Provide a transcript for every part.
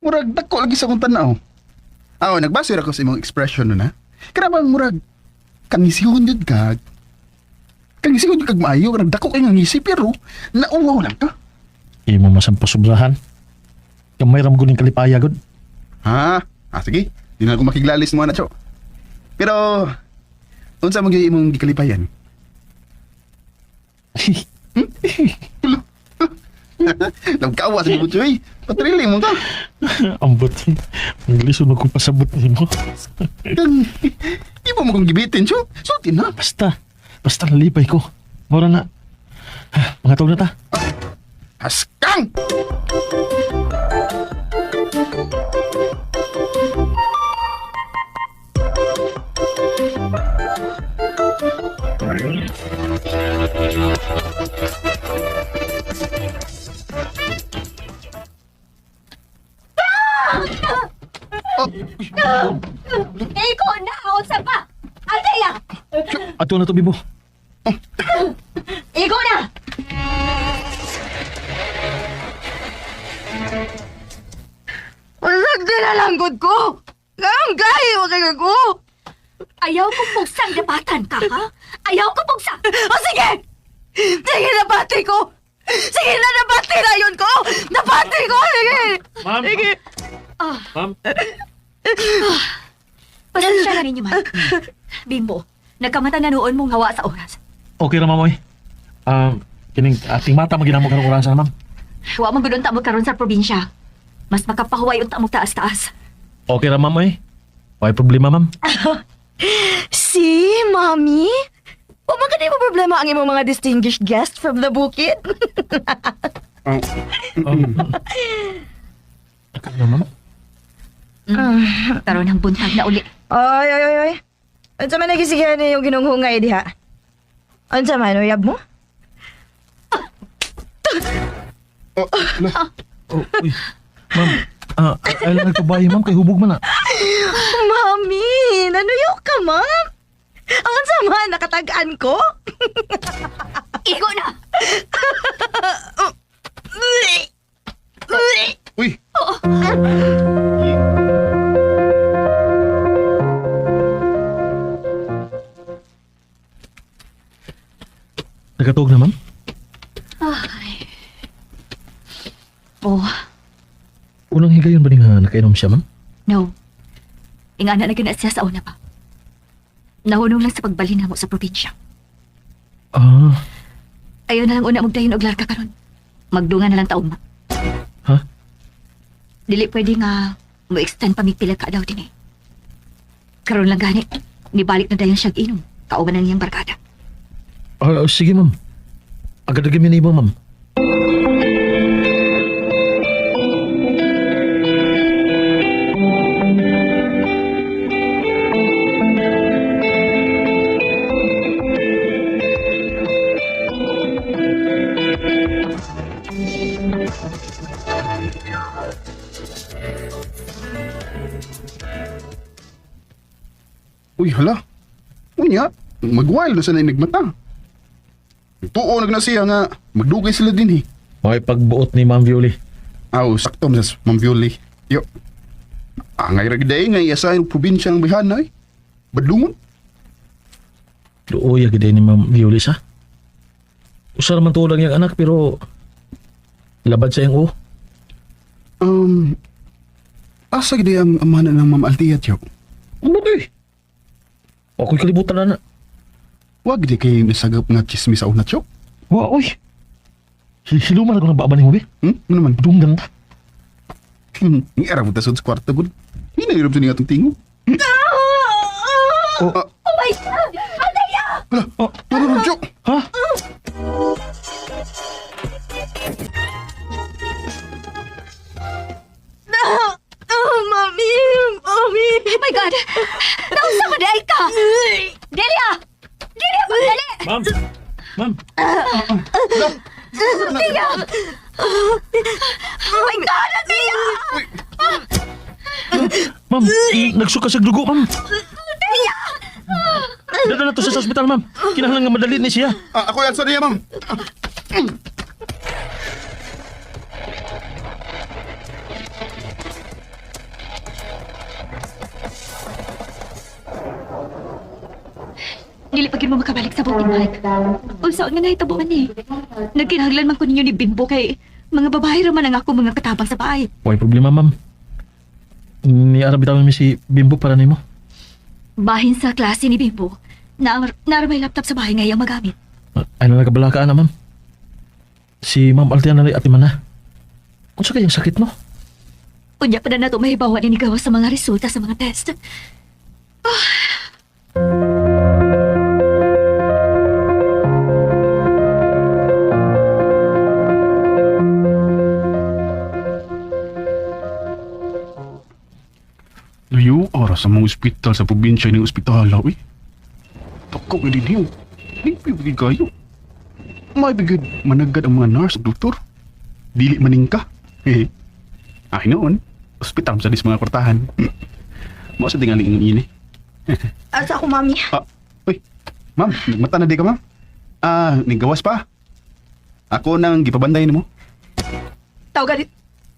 Murag dako lagi sa akong tanaw. Aw, nagbase ra ko sa imong expression nun ha. Kana bang murag kangisihon jud ka. Kangisihon jud kag maayo, kanang dako kay nga ngisi pero nauwaw lang ka. Imo masang pasubrahan. Kamay ram guning kalipaya gud. Ha? Ah, sige. Di na ako makiglalis mo na, Cho. Pero unsa man gyud imong gikalipayan? Nagkawa sa mo, Choy. Patriling mo ka. Ambot. Naglisod na ko pasabot nimo. Kang, di mo kong gibitin, Cho. Sulti na. Basta. Basta nalipay ko. Mora na. Mga tawag na ta. Haskang! Oh, Ikaw na, unsa pa? Althea! Ato na to, Bibo. Ikaw na! Wasag din na lang gud ko. Ang gahi wa kay ko. Ayaw ko pugsang dapatan ka, ha? Ayaw ko pugsa! O sige. Sige nabati ko. Sige na nabati na yun ko. Nabati ko. Sige. Ma'am. Sige. Ma'am. Pasensya na ninyo, man. Bimbo, nagkamata na noon mong hawa sa oras. Okay ra, ma'am, oy. Kining ating mata maginamo karong orasan, ma'am. Wa man gud unta mo karon sa probinsya. Mas makapahuway unta mo taas-taas. Okay ra, ma'am, oy. Way problema, ma'am. See, Mommy? Wa man kanay mo problema ang imong mga distinguished guest from the bukid. oh. Ano, ma'am? Karon ang buntag na uli. Ay, ay, ay, ay. Unsa man nagisigihan yung ginunghungay diha? Unsa man uyab mo? Oh, ala. Oh, uy. Ma'am, ay lang nagpabayi, ma'am, kay hubog man na. Mami, nanuyo ka, ma'am. Ang unsa man nakatag-an ko? Igo na! Uy! Nagkatuog na, ma'am? Ay. Oh, Unang higayon ba ni nga nakainom siya, ma'am? no. Ingana na gina siya sa una pa. Nahunong lang sa pagbalhin namo sa probinsya. Ah, Ayaw na lang una magdayon og larga karon. Magdungan na lang taon ma. ha? Dili pwede nga mo extend pa mig pila ka adlaw dinhi. Karon lang gani, nibalik na dayon siyang inom. Kauban na niyang barkada. Ah, sige, ma'am. Agad agad mi ma'am. Uy, hala. Unya, mag-wild na sa nagmata. Tuo nag na siya nga, magdugay sila din eh. May pagbuot ni Ma'am Violi. Aw, sakto man sa Ma'am Violi. Yo. Angay ra gid nga iya sa probinsya ang bihana eh. Badlungon. Luoy agad ni Ma'am Violi sa. Usa raman tulang iyang anak pero labad sa iyang o. Asa gid ang amahan ng Ma'am Althea tiyo? Ano ba eh? Ako'y kalibutan na na. Wag gid kay nasagap nga chismis sa una tiyo. Wa, oy. Hiluman ako ng baba ni mo, be. Ano man? Dunggan ta. Ni ara mo tasod sa kwarto gud. Hinahirap sa niya atong tingo. Oh. Ah, Oh my God! Althea! hala. Oh. Turo tiyo. Ha? Oh, Mami! Mami! Oh my God! Nausa ko dahil ka! Delia! Delia, pagdali! Ma'am! Ma'am! Althea! Oh my God, Althea! Ma'am! Nagsuka sa dugo, ma'am! Althea! Dala na to siya sa ospital, ma'am. Kinahanglan nga madali ni siya. Ah, ako yan sa niya, ma'am. Dili pa gyud mo makabalik sa bukid, Mike. Unsa nga nahitabo man eh. Nagkinahanglan man ko ninyo ni Bimbo kay mga babae ra man ang ako mga katabang sa bahay. Way problema, ma'am. Niara bitaw mi si Bimbo para nimo. Bahin sa klase ni Bimbo, na may laptop sa bahay nga iyang magamit. Ay na nagabala ka na, ma'am. Si Ma'am Althea na ati man na. Unsa kayang sakit no? Unya pa na nato mahibawan ni gawas sa mga resulta sa mga test. Layo oras sa mga ospital sa probinsya ng ospital, uy. Tako nga din hiyo. Limpyo bigid kayo. May bigid managad ang mga nurse ug doktor. Dili maning ka. Hehe. Ay noon, ospital sa dis mga kwartahan. Mao sa tingali ang ini. Asa ako, Mami? Ah, uy. Ma'am, nagmata na di ka, ma'am. Ah, nigawas pa. Ako nang gipabanday nimo. Tawag ganit.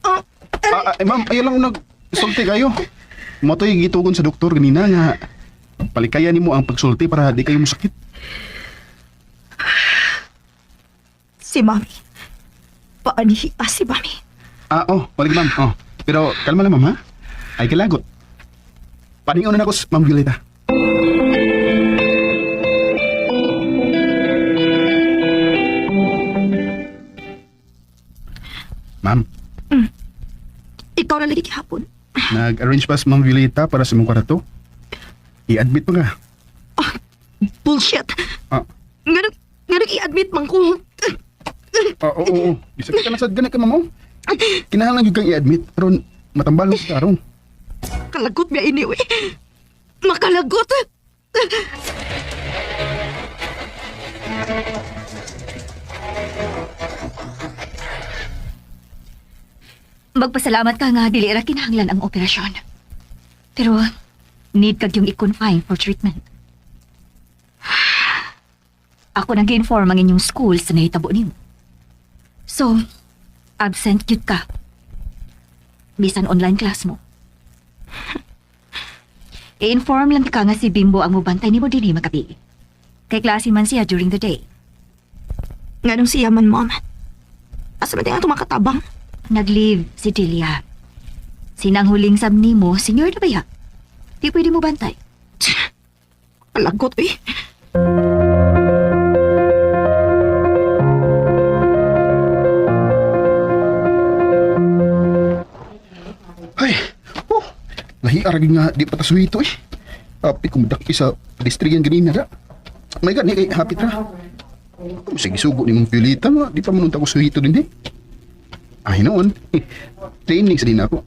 Ah, Ah, ah, eh, ma'am, ayaw lang nag sulti kayo. Mo to'y gitugon sa doktor ganina nga palikaya nimo ang pagsulti para di kayo masakit. si Mami. Paanihi ah, si Mami. Ah, oh, balik ma'am. Oh, pero kalma lang ma'am ha. Ay kalagot. Paningon na ako sa Ma'am Violeta. Ma'am, Ikaw na lagi gihapon. nag-arrange pa sa Ma'am Violeta para sa imong kwarto. I-admit mo ka. Bullshit. Ah, Nganong, nganong i-admit man ko. ah, oo, oo. Bisag ka na sad gani ka ma'am. Oh. Kinahanglan gyud kang i-admit aron matambal ka karon. Kalagot niya ini, uy. Makalagot. Magpasalamat ka nga dili ra kinahanglan ang operasyon. Pero need kag yung i-confine for treatment. Ako nang gi-inform ang inyong school sa nahitabo nimo. So, absent gyud ka. Bisan online class mo. I-inform lang ka nga si Bimbo ang mubantay nimo dinhi magabi. Kay klase man siya during the day. Nganong siya man, Mom? Asa man ang makatabang? Nag-leave si Delia. Sinang huling sab nimo, senyor na ba ya? Di pwede mo bantay. Kalagot, uy. Ay, oh, lahi aragi nga di pa tasuhito eh. Api kumudaki sa pedestrian ganina da. My God, ni kay happy tra. Kung sige sugo ni mong Violeta, ma, di pa manunta ko suhito din eh. Ay noon, training sa din ako.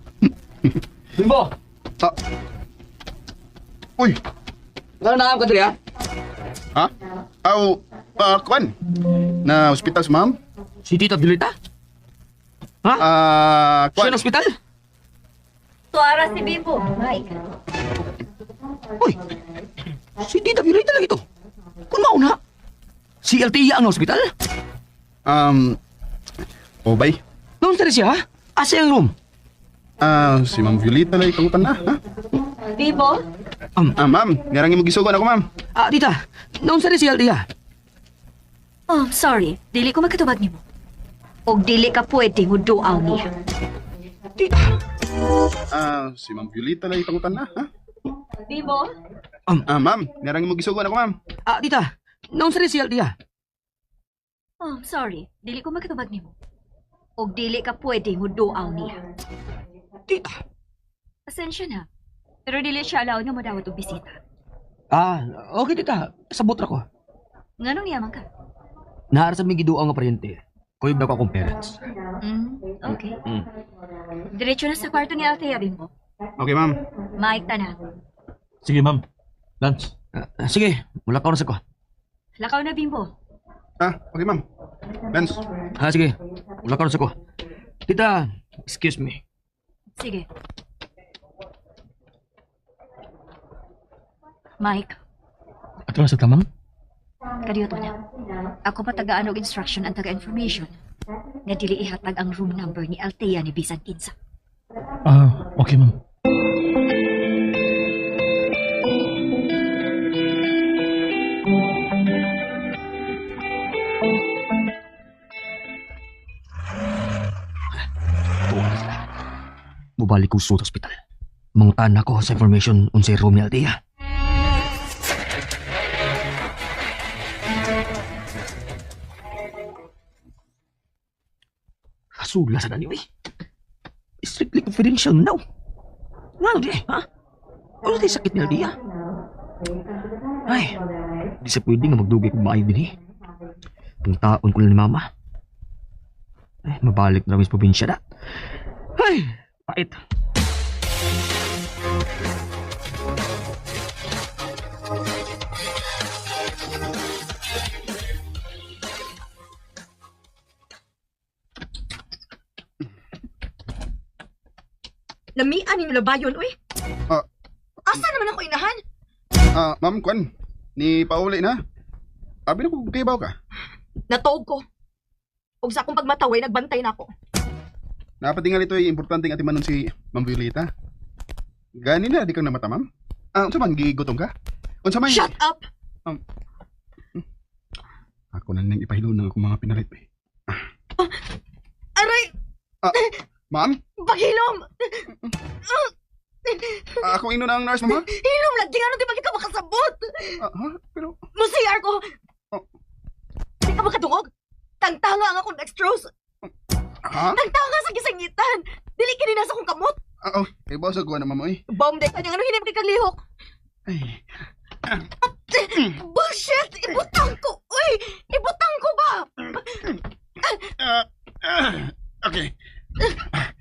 Bimbo! Ah. Uy, Gano'n na ka diri ha? ha? Aw, ah, kwan. Na hospital sa ma'am? Si Tita Violeta? Ha? Ah, Siya kwan. na ospital? Tuara si Bimbo. Mike. Uy! Si Tita Violeta lang ito. Kung mauna, si Althea ang ospital? Oh, bay. Noon sa siya ha? Asa yung room? Ah, si Ma'am Violeta lang ikangutan na, ha? Bimbo? Ah, ma'am, ngarangin mo gisugo na ako, ma'am. Ah, tita, noon sa si Althea? Oh, sorry. Dili ko magkatubag nimo. Og dili ka pwede mo duaw niya. Tita! Ah, si Ma'am Violeta lang ikangutan na, ha? Bimbo? Ah, ma'am, ngarangin mo gisugo na ako, ma'am. Ah, tita, noon sa si Althea? Oh, sorry. Dili ko magkatubag nimo. Og dili ka pwede mo duaw niya. Tita! Pasensya na. Pero dili siya allowed nga modawat og bisita. Ah, okay tita. Sabot ra ko. Nganong yaman ka? Naara sa may giduang nga paryente. Kuyog na ko akong parents. Okay. Mm. Diretso na sa kwarto ni Althea, Bimbo. Okay, ma'am. Mike, tanan. Sige, ma'am. Lance. Ah, sige, mula ka na sa ko. Lakaw na, Bimbo. Ah, okay, ma'am. Lance. Ah, sige. Mula ka na sa ko. Tita, excuse me. Sige. Mike, Ato na sa tamang? kadiyo to na. Ako pa tagaan og instruction ang taga-information nga dili ihatag ang room number ni Althea ni bisan kinsa. Ah, okay, ma'am. Balik ko sa ospital. Mangutan ako sa information unsay room ni Althea. Kasula sa dani, uy. Strictly confidential now. Nga di, ha? Ano tayo sakit ni Althea? Ay, di sa pwede nga magdugay kong maayo din eh. Pungtaon ko lang ni Mama. Ay, mabalik na rin sa probinsya na. Ay, pait. Lamian ninyo labayon, uy. Ah. Asa naman ako inahan? Ah, ma'am, kwan. Ni pauli na. Abi na kung kayo ka. Natuog ko. Ug sa akong pagmataway, nagbantay na ako. Napatingal ito ay importante nga timanon si Ma'am Violeta. Gani na, di kang namata, ma'am. Ah, unsa man, gigutom ka? Unsa man? Shut up! Ako na nang ipahilo ng akong mga pinalit. Eh. Aray! Ah, ma'am? Paghilom! Ah, ako ino na ang nurse, ma'am, ha? Hilom lagi nga di ba ka makasabot? Ah, ha? Pero, Musiyar ko! Oh. Di ka makadungog? Tangtanga ang akong dextrose. ha? Tangtanga sa gisangitan. Dili kini nasa akong kamot. Ah, oh, kay boss, ako na, ma'am, oy. Bomb day kanyang ano hinim kay kang lihok. Ay, Bullshit! Ibutang ko! Uy! Ibutang ko ba? ah, ah, okay. Ah,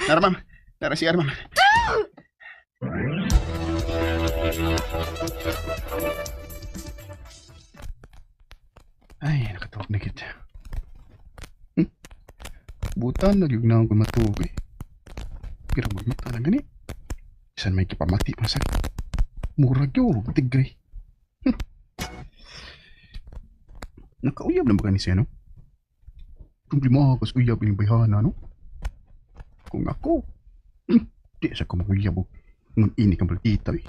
Nara, ma'am. Nara si ma'am. Ay, nakatuog na kita. Butan na gyud na ako matuog eh. Pero magmata lang gani. Bisan may kipamati pa sa murag yun, tigre. Nakauyab na ba ni siya, no? Problema ako sa uyab ni bayhana, no? Kung ako, di sa ko maguyab. Oh. Nung ini kang balita, eh.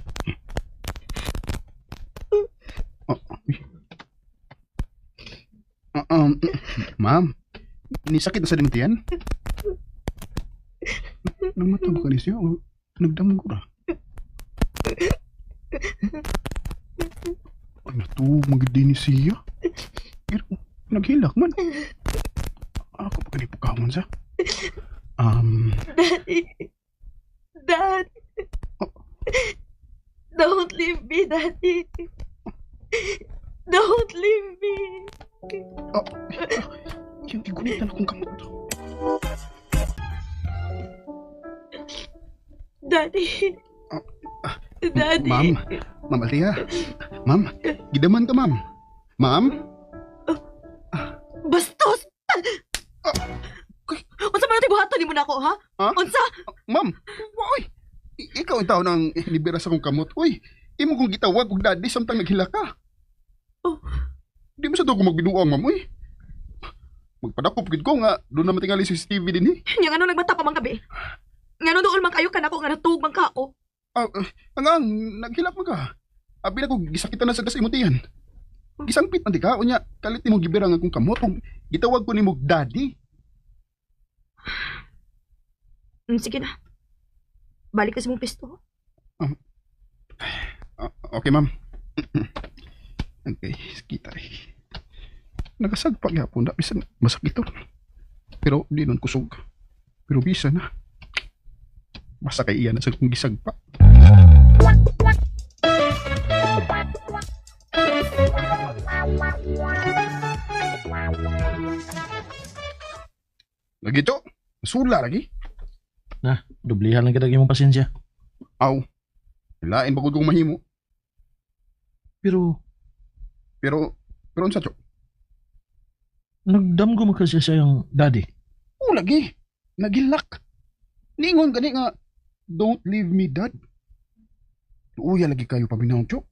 Ah, uy. Ah, ma'am, ni sakit na sa dimatian? Nang mata ba ka ni siya? O, nagdamgo ra. Ay, natuog magindi ni siya. Pero, naghilak man. Ako pa kanip pagkamon sa. Daddy. Dad. Don't leave me, Daddy. Don't leave me. Oh, yung igunitan akong kamot. Daddy. Ah, Daddy. Ma'am, Ma'am Althea. Ma'am, gidaman ka, ma'am. Ma'am? Bastos! Ah, Unsa man natin buhaton nimo nako, ha? Ha? Unsa? Ma'am, oy. Ikaw ang tao nang nibira sa akong kamot. Uy, imo kong gitawag og daddy samtang naghila ka. Oh. Di mo sa to ko magbinuang, ma'am, uy. Magpadakop gid ko nga doon na matingali si CCTV din eh. Nya ngano nagmata pa man gabi? Ngano dool man kayo kanako nga natuog man ka ako? Ah, ah, ang naghilak man ka. Abi na ko gisakitan na sa gas imong tiyan. Gisangpit man di ka unya kalit nimo gibira nga akong kamot ug gitawag ko nimo daddy. Sige na. Balik ka sa mong pisto. Ah, okay, ma'am. Okay, kita eh. Nakasagpa gyapon na bisan masakit to. Pero di nun kusog. Pero bisan na. Basta kay iya na sa kong gisagpa. Lagi to. Sula lagi. Na, dublihan lang kita imong pasensya. Aw. Lain bagod kong mahimo. Pero Pero pero unsa to? nagdamgo man kasi siya yung daddy. Oo lagi. Nagilak. Ningon gani nga don't leave me dad. Uya lagi kayo paminaw, Chok.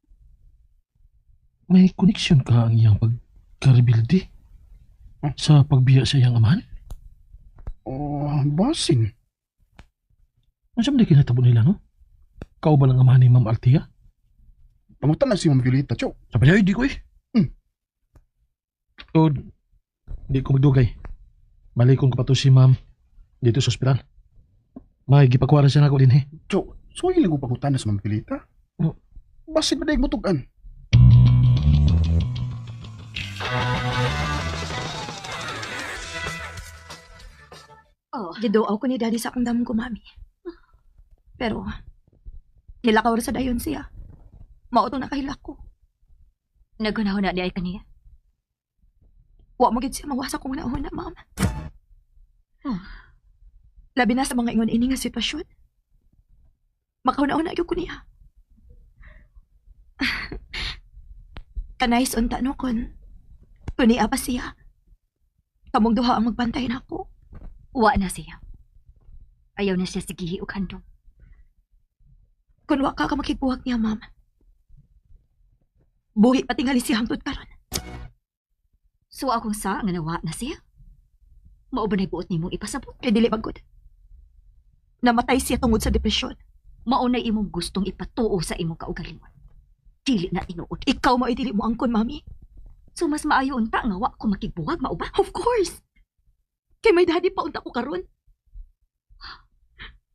May connection ka ang iyang pagkarebilde Huh? sa pagbiya sa iyang amahan? Oh, basin. Ano sa mga kinatabo nila, no? Kau ba lang amahan ni Ma'am Althea? Pangutan na si Ma'am Violeta, Chok. Sabi niya, ay, di ko eh. So, di ko magdugay. Balikon ko pa to si Ma'am dito sa ospital. May gipakuha siya nako din eh. Jo, so ilang ko pangutana sa Ma'am Pilita? Oh. Basin ba mo tugan? Oh, Giduaw ko ni Daddy sa akong damong ko, Mami. Pero, nilakaw ra sa dayon siya. Mao to nakahilak ko. Nagunahuna di ay kaniya. Wa mo gid siya mawasa kong nauna, ma'am. Oh. Labi na sa mga ingon ini nga sitwasyon. Makauna-una gyud ko niya. Kanais unta no kon niya pa siya. Kamong duha ang magbantay nako. Wa na siya. Ayaw na siya sigihi og handom. Kun wa ka makigbuhag niya, ma'am. Buhi patingali siya hangtod karon. So akong sa nga nawa na siya. Mao ba na'y buot nimong ipasabot? Kay dili magod. Namatay siya tungod sa depresyon. Mao na'y imong gustong ipatuo sa imong kaugalingon. Dili na tinuod. Ikaw mo dili mo angkon, mami. So mas maayo unta nga wa ko makigbuhag mao ba? Of course. Kay may daddy pa unta ko karon.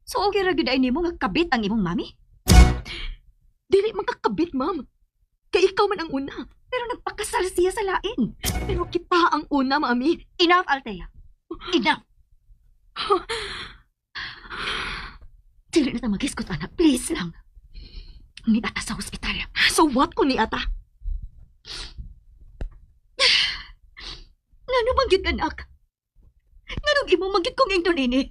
So okay ra gyud ay nimo nga kabit ang imong mami? Dili man kakabit, ma'am. Kay ikaw man ang una. Pero nagpakasal siya sa lain. Pero kita ang una, mami. Enough, Althea. Enough. Dili na ta magiskot, anak. Please lang. Niata sa ospital. So what ko ni ata? Ngano man gyud anak? Nganong imo man gyud kong ingnon ini?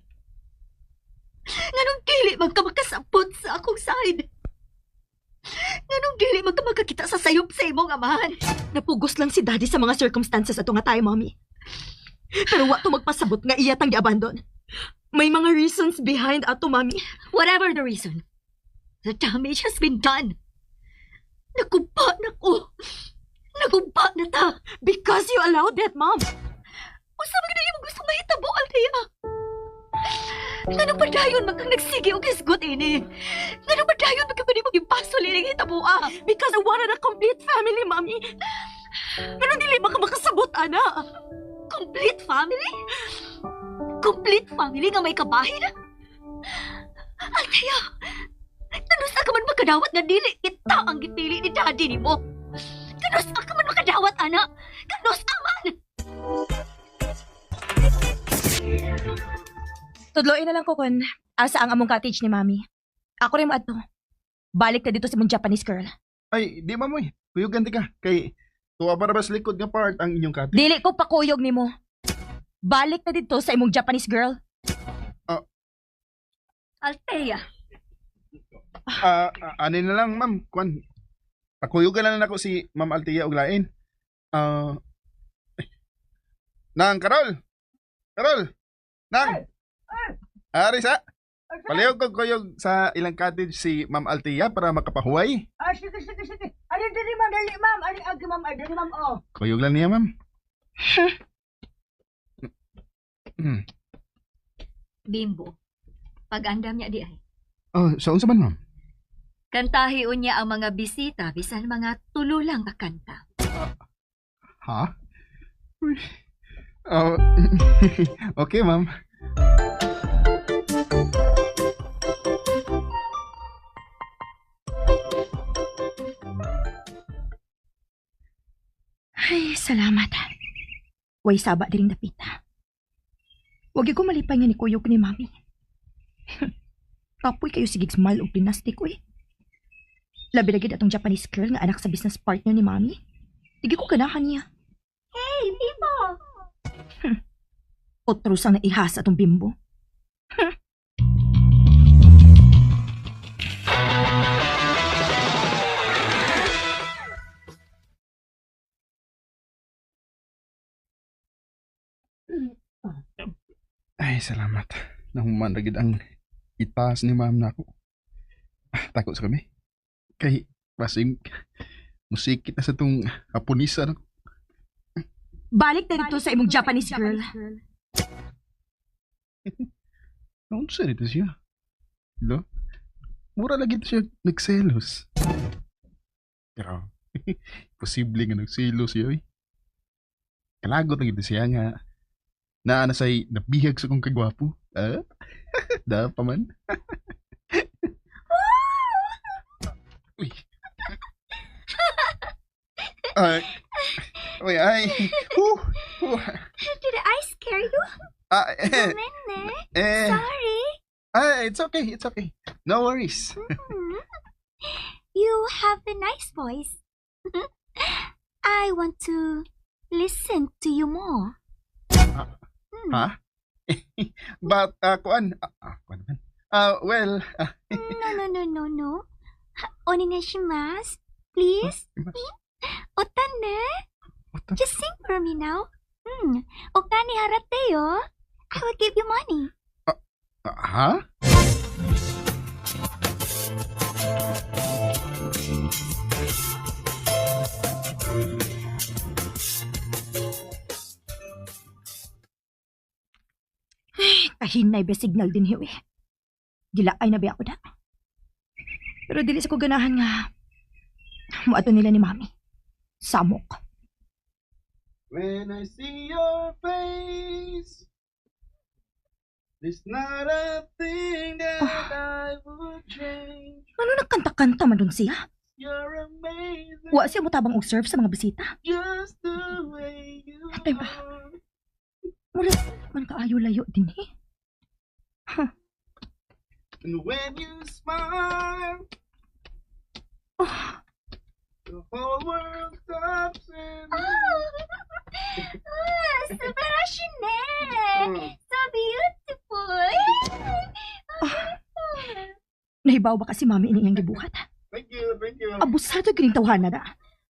Nganong dili man ka makasabot sa akong side? Nganong dili man ka makakita sa sayop sa imong amahan? Napugos lang si daddy sa mga circumstances ato nga tayo, mami. Pero wa to magpasabot nga iya tang giabandon. May mga reasons behind ato, mami. Whatever the reason, the damage has been done. Nakumpa na ko. Nakumpa na ta. Because you allowed that, ma'am. Unsa man gud imong gusto mahitabo, Althea? Ngano pa dayon man kang nagsige og hisgot ini? Ngano pa dayon man kang imong gipasol ining hitaboa? Because I wanted a complete family, mami. Pero dili ba ka makasabot, ana? Complete family? Complete family nga may kabahin? Althea, kanusa ka man makadawat nga dili kita ang gipili ni daddy nimo? Kanusa ka man makadawat, ana? Kanusa man? Tudloin na lang ko kun asa ang among cottage ni mami. Ako rin mo adto. Balik na dito sa mong Japanese girl. Ay, di ma'am oy. Kuyugan di ka. Kay tuwa para ba sa likod nga part ang inyong cottage? Dili ko pakuyog nimo. Balik na dito sa imong Japanese girl. Althea, Ano na lang, ma'am. Kwan. Pakuyugan na lang ako si Ma'am Althea og lain. Ah. Nang Karol. Karol. Nang. Ari sa. Palihog kog kuyog sa ilang cottage si Ma'am Althea para makapahuway. Ah, sige, sige, sige. Ari, diri, ma'am, dali, ma'am. Ari, agi, ma'am, ari, diri, ma'am, oh. Kuyog lang niya, ma'am. Bimbo, pag-andam niya di ay. Oh, sa unsa man, ma'am? Kantahi unya ang mga bisita bisan mga tulo lang ka kanta. Ha? Uy. Oh, okay, ma'am. Ay, salamat. Way saba diring dapita. Wag ko malipay nga ni kuyog ni mami. Kapoy kayo sige smile og plastic oy. Labi lagi atong Japanese girl nga anak sa business partner ni mami. Digi ko ganahan niya. Hey, Bimbo! Otro sang naihas atong bimbo. Ay, salamat. Nahuman ra gid ang itas ni ma'am nako. Ah, tako sa kami. Kay basing musikit na sa tong Haponisa nako. Balik na dito sa imong Japanese girl. Naunsa nito siya? Lo? Mura lagi to siya nagselos. Pero, posible nga nagselos siya, oy. Kalagot na gid siya nga naa na say nabihag sa kong kagwapo. Ah? Da pa man. Uy. Ay. Uy, ay. Huh. Huh. Did I scare you? Ah, eh, Gumene. eh. Sorry. Ah, it's okay, it's okay. No worries. You have a nice voice. I want to listen to you more. Ha? But, kuan, kuan man. Ah, well, No, no, no, no, no. Onegaishimasu. Please. Otane. Otan. Just sing for me now. Okane haratte yo. I will give you money. Ha? Kahinay ba signal din hiwi. Gilaay na ba ako da. Pero dili sa ko ganahan nga muadto nila ni Mami. Samok. When I see your face, there's not a thing that I would change. Ano nagkanta-kanta man dun siya? You're amazing, Wa siya motabang og serve sa mga bisita. just the way you Atay ba? are. Mura man kaayo layo din eh. And when you smile, Oh, the whole world stops and Oh, 素晴らしいね. So beautiful. Nahibaw ba kasi Mami ini iyang gibuhat? Thank you, thank you. Abusado gining tawhana da.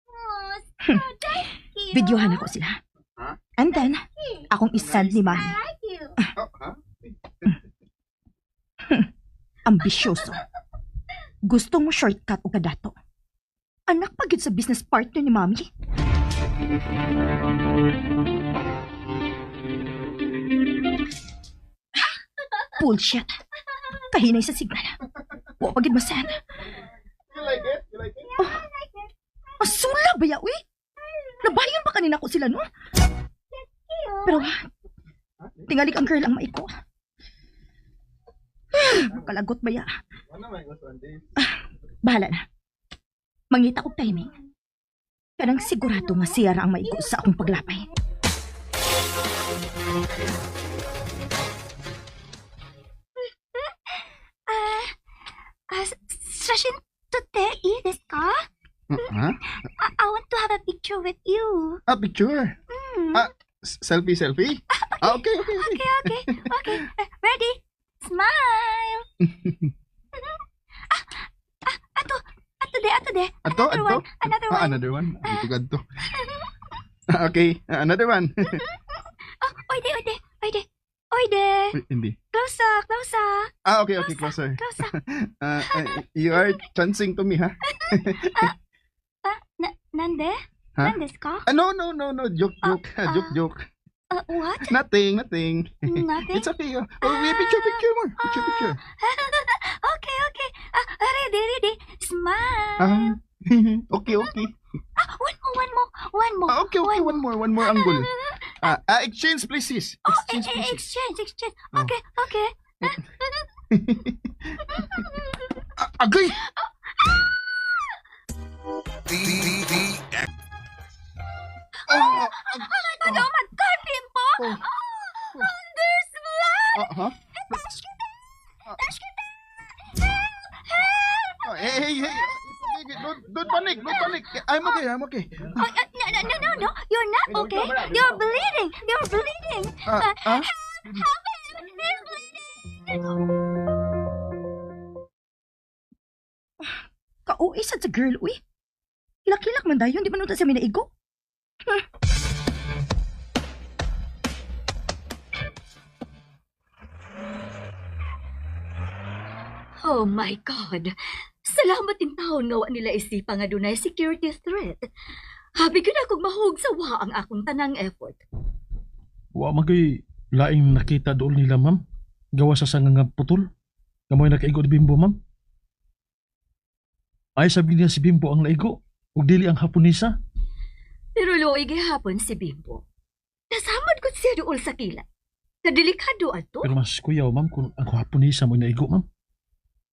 Oh, so thank you. Videohan ako sila. Huh? And then, akong isend ni Mami. I like you. Oh, huh? Ambisyoso. Gusto mo shortcut o kadato. Anak pa gyud sa business partner ni Mami. Bullshit. Kahinay sa signal. Wa pa gyud masend. You like it? You like it? Masula ba ya, uy? Nabayon ba kanina ko sila, no? Pero, tingali ang girl ang maiko. Makalagot ba ya? Wala man ko Sunday. Bahala na. Mangita og timing. Kanang sigurado nga siya ra ang maigo sa akong paglapay. Ah, 写真撮っていいですか Huh? I want to have a picture with you. Ah, picture. Ah, selfie, selfie? Ah, okay, okay, okay. Okay, okay, okay. Ready? Smile. Ah, ato, ato de, ato de. Ato, Another ato? one, another Ah, one. another one. Dito gadto. Ah, okay, ah, another one. Oh, oide, oide, oide. Oide. Wait, hindi. Closer, closer, Ah, okay, okay, closer. closer. Ah, you are chancing to me, ha? Ah, na, nande? Huh? Nan desu ka? Ah, no, no, no, no. Joke, joke. Joke, joke. What? Nothing, nothing. Nothing? It's okay. Oh, oh, wait, picture, picture more. Picture, picture. Okay, okay. Ah, ready, ready. Smile. Ah, okay, okay. Ah, one more, one more, one more. Ah, okay, okay. One more angle. Ah, exchange places. Oh, Exchange eh, eh, places. exchange, exchange. Oh. Okay, okay. Ah, agay! D D D Oh, Oh my God, oh my God, Bimbo! Oh. Oh, there's blood! ah, huh? Help! Help! Oh, hey, hey, hey. Don't panic, don't panic. I'm okay, I'm okay. Oh, no, no, no, no, no. You're not okay. You're bleeding. You're bleeding. Ah, ah? Help him! He's bleeding! Kauwi sad sa girl, uy. Hilak-hilak man dayon, di man unta siya minaigo. Oh my God! Salamat in taon nga wa nila isipa nga dunay security threat. Habi gyud akong mahug sa wa ang akong tanang effort. Wa magay laing nakita dool nila, ma'am. Gawa sa sanga nga putol. Kamoy nakaigo ni Bimbo, ma'am. Ay sabi niya si Bimbo ang naigo. Ug dili ang Haponesa. Pero luoy gihapon si Bimbo. Nasamad ko siya dool sa kilat. Kadelikado ato. Pero mas kuyaw, ma'am, kung ang Haponesa mo naigo, ma'am.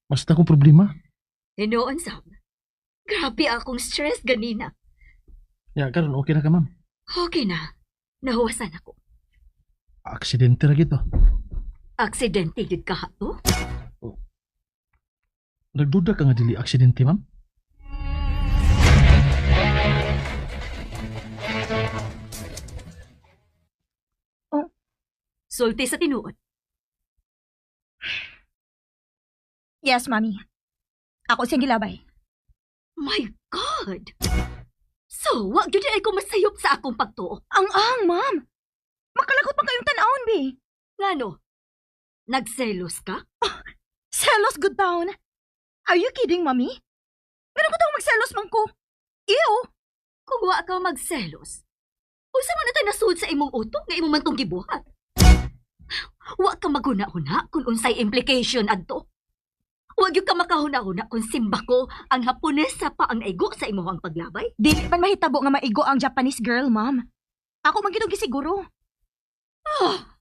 Mas akong problema. Hinoon, Sam. Grabe akong stress ganina. Ya, karon okay na ka, ma'am. Okay na. Nahuwasan ako. Aksidente ra gito. Aksidente yun ka to? Nagduda ka nga dili aksidente, ma'am? Sulti sa tinuod. Yes, mami. Ako siyang gilabay. My God! So, wag yun ay ko masayop sa akong pagtuo. Ang-ang, ma'am. Makalagot man kayong tanawon, bi. Ngano? Nagselos ka? Selos good town. Are you kidding, mami? Ganun ko tong magselos man ko. Ew! Kung wa ka magselos, unsa man na nasuod sa imong utok nga imong man tong gibuhat? Wa ka maghuna-huna kung unsay implication adto. Wa gyud ka makahuna-huna kung simba ko ang Haponesa pa ang naigo sa imong paglabay. Dili man mahitabo nga maigo ang Japanese girl, ma'am. Ako man gyud ang gisiguro. Ah,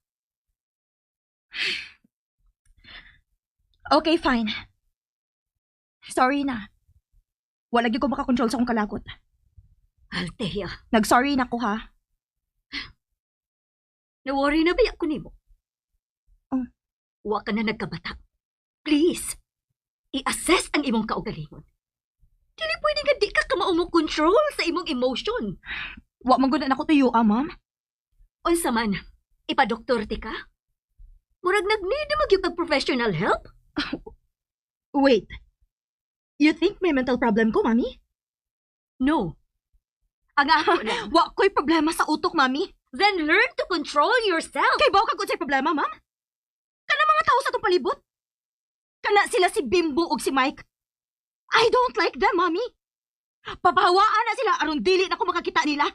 Okay, fine. Sorry na. Wala gyud ko makakontrol sa akong kalagot. Althea, Nag-sorry na ko ha. na-worry na ba ako nimo? Oh. Wa ka na nagkabata. Please, i-assess ang imong kaugalingon. Dili pwede nga di ka kamao mo control sa imong emotion. Wa man gud na nako tuyo, ah, ma'am. Unsa man, ipadoktor ti ka? Murag nag-need na magyud kag professional help? Wait. You think may mental problem ko, mami? No. Ang ako lang. Wa ko'y problema sa utok, mami. Then learn to control yourself. Kay baw kag unsay problema, ma'am? Kana mga tao sa atong palibot? Kana sila si Bimbo ug si Mike? I don't like them, mami. Papahawaan na sila aron dili na ko makakita nila.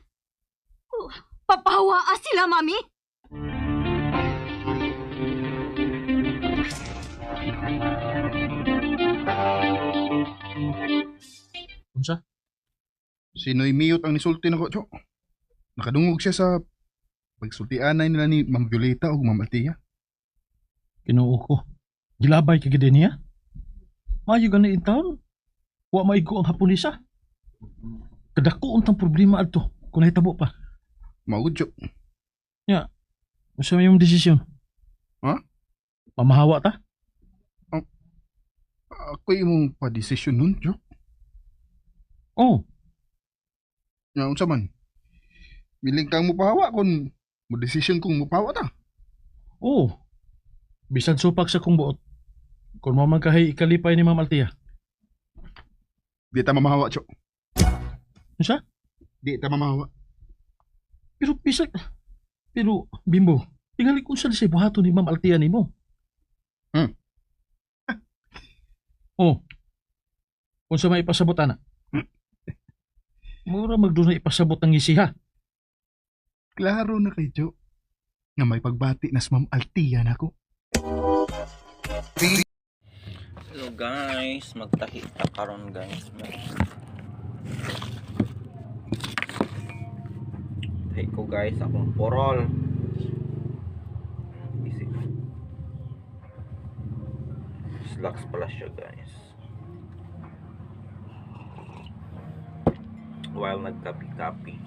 Oh. Papahawaan sila, mami. Unsa? Si Noy Miyot ang nisulti nako, Chok. Nakadungog siya sa pagsultianay nila ni Ma'am Violeta o Ma'am Althea. Kinuo ko. Gilabay ka gid niya. Maayo gani in town. Wa maigo ang Haponesa. Kadako untang problema adto kung nahitabo pa. Maugod, Chok. Unsa may imong desisyon? Ha? Mamahawa ta? Ako imong pa-desisyon nun, Chok. Oh, Nga, unsa man. Miling kang mupahawa kung mo desisyon kung mupahawa ta. oo. Bisan supak sa kong buot. Kung mao man kahay ikalipay ni Ma'am Althea. Di ta mamahawa, Chok. Unsa? Di ta mamahawa. Pero bisag pero Bimbo, tingali kung sa siya buhaton ni Ma'am Althea nimo. Oh. Kung sa may ipasabot ana. Mura magdunay ipasabot ang ngisi ha. Klaro na kay Chok nga may pagbati na sa Ma'am Althea nako. D Hello guys, magtahi ta karon guys. Tahi ko guys akong porol. Busy. Slacks pala siya guys. While nagkapi-kapi.